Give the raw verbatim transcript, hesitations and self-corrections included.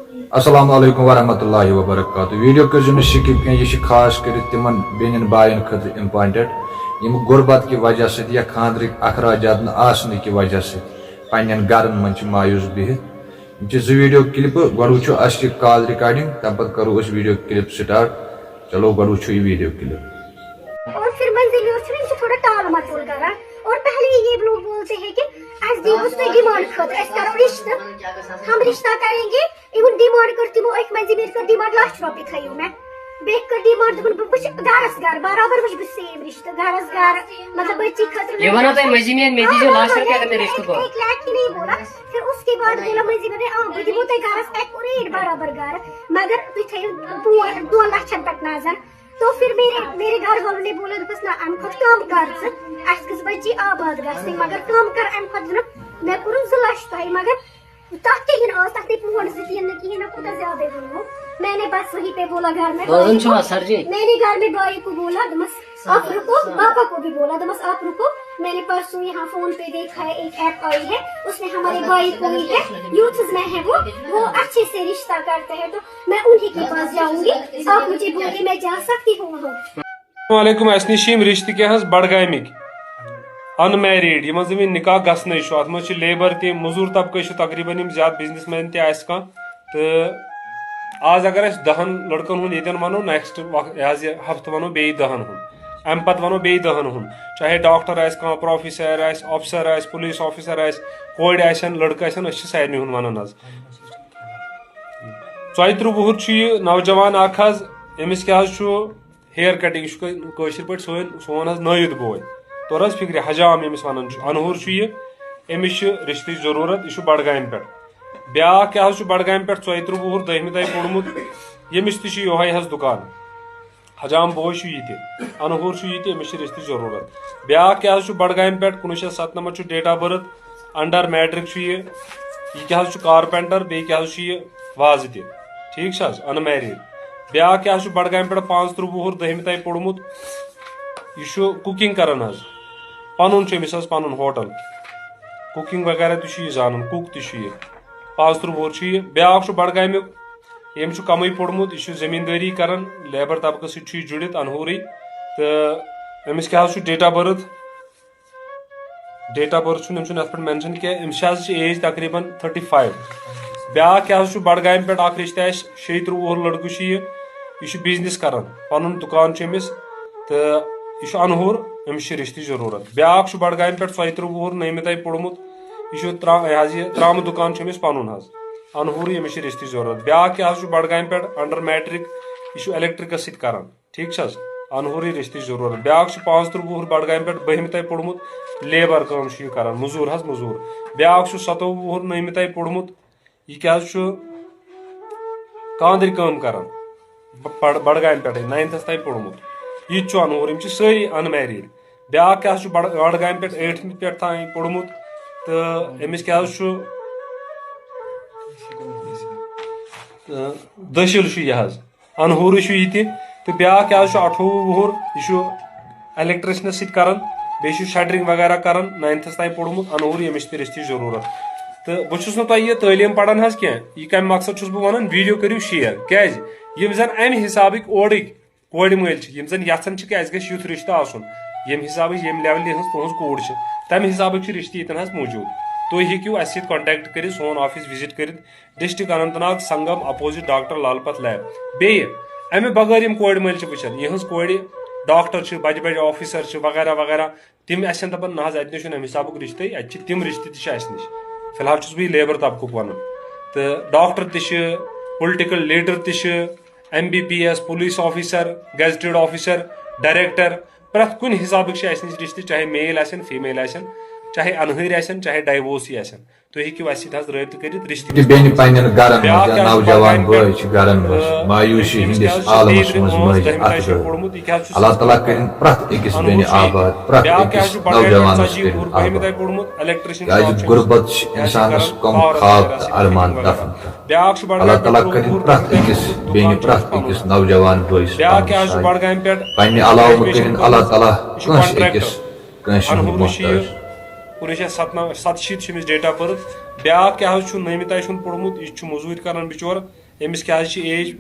السلام علیکم ورحمۃ اللہ وبرکاتہ۔ ویڈیو کٔرزیو نہٕ سکپ کینٛہہ، یہِ چھِ خاص کٔرِتھ تِمن بیٚنٮ۪ن باین خٲطرٕ امپورٹنٹ، یِم غربت کہِ وجہ سۭتۍ یا خاندرٕکۍ اخراجات نہٕ آسنہٕ کہِ وجہ سۭتۍ پننٮ۪ن گرن منٛز چھِ مایوس بِہِتھ۔ یِم چھِ زٕ ویڈیو کلپہٕ، گۄڈٕ وٕچھو اَسہِ چھِ کال ریکارڈنگ، تمہِ پتہٕ کرو أسۍ ویڈیو کلپ سٹارٹ۔ چلو گۄڈٕ وٕچھو یہِ ویڈیو کلپ۔ اور پھر منزل یور چھُنہٕ، یِم چھِ تھوڑا ٹال مٹول کران۔ اور پہلے ہی یہ لوگ بولتے ہیں کہ اَسہِ دِیِو تُہۍ ڈیمانڈ خٲطرٕ، أسۍ کرو رشتہٕ، ہم رشتہ کریں گے، even ڈیمانڈ کٔر تِمو أکۍ منزل یور کٔر ڈیمانڈ لچھ رۄپیہِ تھٲیِو مےٚ۔ بیٚیہِ کٔر ڈیمانڈ، دوٚپُن بہٕ وٕچھِ گرس گرٕ، برابر وٕچھِ بہٕ سیم رشتہٕ، گرس گرٕ، مطلب بچی خٲطرٕ۔ یہِ وَنو تۄہہِ مٔنٛزِم یَتھ، مےٚ دیٖزیو لچھ رۄپیہِ اگر مےٚ رشتہٕ کوٚر۔ ایک لاکھ ہی نہیں بولا۔ پھر اس کے بعد بولا مٔنزِم یور، آ بہٕ دِمو تۄہہِ گرس ایکوریٹ برابر گرٕ، مگر تُہۍ تھٲیِو پو-، دۄن لچھن پٮ۪ٹھ نظر۔ تو پھر میرے میرے گھر والوں نے بولا، دوٚپُس نہ، امہِ کھۄتہٕ کم کر ژٕ، اسہِ گٔژھ بچی آباد گژھٕنۍ، مگر کم کر امہِ کھۄتہٕ۔ دوٚپُن مےٚ کوٚرُن زٕ لچھ تۄہہِ، مگر تتھ کیٛاہ یِن آز، تتھ نے پونٛڈ زٕ تہِ یِن نہٕ کِہیٖنۍ، نہ کوٗتاہ زیادَے ووٚنمو۔ میں نے بس وہیں پہ بولا گھر میں بوزان چھُوا سر جی؟ میں نے گھر میں بھائی کو بولا، دوٚپمَس آپ رکو، پاپا کو بھی بولا، دوٚپمَس آپ رکو، میں نے پرسوں یہاں فون پہ دیکھا ہے، ایک ایپ آئی ہے، اس میں ہمارے بھائی کو ہی ہے، یوتھز میں ہے وہ، وہ اچھے سے رشتہ کرتے ہیں، تو میں انہیں کے پاس جاؤں گی، آپ مجھے بولیے میں جا سکتی ہوں وہاں؟ السلام علیکم۔ اسہِ نِش چھِ یِم رِشتہٕ کینٛہہ حظ بڑگامِکۍ، ان میریڈ، یِمن زن وۄنۍ نکاح گژھنٕے چھُ۔ اتھ منٛز چھِ لیبر تہِ، مٔزوٗر طبقہٕ چھِ تقریباً، یِم زیادٕ بزنس مین تہِ آسہِ کانٛہہ۔ تہٕ آز اگر أسۍ دہن لڑکن ہُنٛد ییٚتٮ۪ن ونو، نیکسٹ وق-، یہِ حظ یہِ ہفتہٕ ونو بیٚیہِ دہن ہُنٛد، امہِ پتہٕ ونو بیٚیہِ دہن ہُنٛد۔ چاہے ڈاکٹر آسہِ کانٛہہ، پروفیسر آسہِ، افسر آسہِ، پولیس آفیسر آسہِ، کورِ آسن، لڑکہٕ آسن، أسۍ چھِ سارنٕے ہُنٛد ونان حظ۔ ژۄیہِ ترٕٛہ وُہُر چھُ یہِ نوجوان اکھ حظ، أمِس کیٛاہ حظ چھُ ہیر کٹنگ، یہِ چھُ کٲ-، کٲشِر پٲٹھۍ سٲنۍ، سون حظ نٲوِد بوے۔ توٚر حظ فِکرِ، حجام ییٚمِس وَنان چھُ، اَنہُر چھُ یہِ، أمِس چھِ رِشتٕچ ضروٗرت، یہِ چھُ بڈگامہِ پٮ۪ٹھ۔ بیٛاکھ کیٛاہ حظ چھُ بڈگامہِ پٮ۪ٹھ، ژۄیہِ ترٕٛہ وُہُر، دٔہمہِ تام پوٚرمُت، ییٚمِس تہِ چھُ یِہوٚے حظ دُکان۔ حجام بوے چھُ یہِ تہِ، اَنہُر چھُ یہِ تہِ، أمِس چھِ رِشتٕچ ضروٗرت۔ بیٛاکھ کیٛاہ حظ چھُ بڈگامہِ پٮ۪ٹھ، کُنوُہ شیٚتھ ستنمتھ چھُ date of birth، under matric چھُ یہِ، یہِ کیٛاہ حظ چھُ carpenter، بیٚیہِ کیٛاہ حظ چھُ یہِ وازٕ تہِ، ٹھیٖک چھِ حظ، unmarried۔ بیٛاکھ کیٛاہ حظ چھُ بڈگامہِ پٮ۪ٹھ پانٛژھ ترٕٛہ وُہُر، دٔہمہِ تام پوٚرمُت، یہِ چھُ cooking کران حظ، پنُن چھُ أمِس حظ پنُن ہوٹل، cooking وغیرہ تہِ چھُ یہِ زانان، cook تہِ چھُ یہِ، پانٛژھ ترٕٛہ وُہُر چھُ یہِ۔ بیٛاکھ چھُ بڈگامیُک، ییٚمۍ چھُ کمٕے پوٚرمُت، یہِ چھُ زٔمیٖندٲری کران، labour طبقہٕ سۭتۍ چھُ یہِ جُڑِتھ، اَنہورٕے۔ تہٕ أمِس کیٛاہ حظ چھُ date of birth؟ Date of birth چھُنہٕ، أمۍ چھُنہٕ یَتھ پٮ۪ٹھ mention کینٛہہ، أمِس چھِ حظ چھِ age تقریٖباً thirty five۔ بیٛاکھ کیٛاہ حظ چھُ بڈگامہِ پٮ۪ٹھ اَکھ رِشتہٕ اَسہِ، شیٚیہِ ترٕٛہ وُہُر لٔڑکہٕ چھُ یہِ، یہِ چھُ business کران، پَنُن دُکان چھُ أمِس، تہٕ یہِ چھُ اَنہور، أمِس چھِ رِشتٕچ ضروٗرت۔ بیٛاکھ چھُ بڈگامہِ پٮ۪ٹھ ژۄیہِ ترٕٛہ وُہُر، نٔیمہِ تام پوٚرمُت، یہِ چھُ ترٛا-، یہِ حظ یہِ ترٛامہٕ دُکان چھُ أمِس پَنُن حظ، اَنہورٕے، أمِس چھِ رِشتٕچ ضروٗرت۔ بیٛاکھ کیٛاہ حظ چھُ بڈگامہِ پٮ۪ٹھ under matric، یہِ چھُ electric-س سۭتۍ کران۔ ٹھیٖک چھِ حظ؟ اَنہورٕے رِشتٕچ ضروٗرت۔ بیٛاکھ چھُ پانٛژھ ترٕٛہ وُہُر بڈگامہِ پٮ۪ٹھ، بٔہمہِ تام پوٚرمُت، labour کٲم چھُ یہِ کران، مٔزوٗر حظ مٔزوٗر۔ بیٛاکھ چھُ سَتووُہ وُہُر، نٔیمہِ تام پوٚرمُت، یہِ کیٛاہ حظ چھُ کانٛدٕرۍ کٲم کران، ب-، بڈ-، بڈگامہِ پٮ۪ٹھٕے، ninth-س تام پوٚرمُت۔ یہِ تہِ چھُ اَنہور، یِم چھِ سٲری unmarried۔ بیٛاکھ کیٛاہ حظ چھُ بڈ-، بڈگامہِ پٮ۪ٹھ، ٲٹھمہِ پٮ۪ٹھ تام پوٚرمُت، تہٕ أمِس کیٛاہ حظ چھُ، تہٕ دٔسِل چھُ یہِ حظ۔ اَنہورٕے چھُ یہِ تہِ۔ تہٕ بیٛاکھ کیٛاہ حظ چھُ، اَٹھووُہ وُہُر، یہِ چھُ electrician-س سۭتۍ کران، بیٚیہِ چھُ shuttering وغیرہ کران، ninth-س تام پوٚرمُت، اَنہورٕے، أمِس چھِ تہِ رِشتٕچ ضروٗرت۔ تہٕ بہٕ چھُس نہٕ تۄہہِ یہِ تعلیٖم پران حظ کینٛہہ، یہِ کَمہِ مقصد چھُس بہٕ وَنان، video کٔرِو share، کیٛازِ یِم زَن اَمہِ حسابٕکۍ اورٕکۍ کورِ مٲلۍ چھِ، یِم زَن یَژھان چھِ کہِ اَسہِ گژھِ یُتھ رِشتہٕ آسُن، ییٚمہِ حسابٕچ، ییٚمہِ level-ہِ ہٕنٛز تُہٕنٛز کوٗر چھِ، تَمہِ حسابٕکۍ چھِ رِشتہٕ ییٚتٮ۪ن حظ موٗجوٗد۔ تُہۍ ہیٚکِو اَسہِ سۭتۍ contact کٔرِتھ، سون office visit کٔرِتھ، district اننت ناگ سنگم، opposite ڈاکٹر لال پتھ lab۔ بیٚیہِ اَمہِ بغٲر یِم کورِ مٲلۍ چھِ وٕچھان، یِہٕنٛز کورِ ڈاکٹر چھِ، بجہِ بجہِ officer چھِ، وغیرہ وغیرہ، تِم آسن دَپان، نہ حظ، اَتہِ نَے چھُنہٕ اَمہِ حِسابُک رِشتَے، اَتہِ چھِ تِم رِشتہٕ تہِ چھِ اَسہِ نِش۔ فی الحال چھُس بہٕ یہِ labour طبقُک وَنان۔ تہٕ ڈاکٹر تہِ چھِ، political leader تہِ چھِ، M B B S، police officer، gazetted officer، director، پرٛٮ۪تھ کُنہِ حِسابٕکۍ چھِ اَسہِ نِش رِشتہٕ، چاہے male آسن، female آسن، چاہے اَنہٲرۍ آسن، چاہے divorcee آسن۔ تُہۍ ہیٚکِو اَسہِ سۭتۍ حظ رٲبطہٕ کٔرِتھ، رِشتہٕ تہِ بیٚنہِ پننٮ۪ن گرن منٛز بیٛاکھ یا کیٛاہ حظ چھُ نوجوان بڈگامہِ بٲے چھِ گرن منٛز پٮ۪ٹھ، مایوسی أمِس ہٕنٛدِس کیٛاہ حظ چھُ عالمس تیٚلہِ منٛز پانٛژھ مٲنٛزِ دٔہمہِ تام اَتھٕ چھُ گٔر۔ پوٚرمُت، یہِ کیٛاہ حظ چھُ اللہ تعالیٰ سُہ کٔرِن پرٛٮ۪تھ أکِس اَنہٕ بیٚنہِ وُچھ یہِ۔ آباد، پرٛٮ۪تھ بیٛاکھ کیٛاہ حظ أکِس چھُ بڈگامہِ پٮ۪ٹھ نوجوانس ژتجی کٔرِن وُہُر بٔہمہِ آباد۔ تام پوٚرمُت، electrician کیٛازِ job چھُ أمِس۔ غربت چھِ کیٛاہ چھُ اِنسانس کران؟ کم power خواب وغیرہ تہٕ سۭتۍ ارمان وغیرہ۔ دفن کران۔ بیٛاکھ چھُ بڈگامہِ اللہ پٮ۪ٹھ تعالیٰ ترٛوٚ کٔرِن وُہُر پرٛٮ۪تھ بٔہمہِ أکِس تام پوٚرمُت، بیٚنہِ، دُکان چھُ پرٛٮ۪تھ پنُن۔ أکِس نوجوان بٲیِس بیٛاکھ پنُن کیٛاہ حظ چھُ سایہِ۔ بڈگامہِ پٮ۪ٹھ؟ پننہِ علاوٕ مہٕ Education کٔرِن اللہ کٔرمٕژ۔ تعالیٰ یہِ چھُ کٲنٛسہِ contractor۔ أکِس کٲنٛسہِ ہُنٛد اَنہُرُے چھُ یہِ۔ محتاج۔ کُنوُہ شیٚتھ ستنمتھ ستشیٖتھ چھِ أمِس ڈیٹ آف بٔرٕتھ۔ بیٛاکھ کیٛاہ حظ چھُ، نٔومہِ تانۍ چھُنہٕ پوٚرمُت، یہِ چھُ مٔزوٗرۍ کران بِچور۔ أمِس کیٛاہ حظ چھِ ایج؟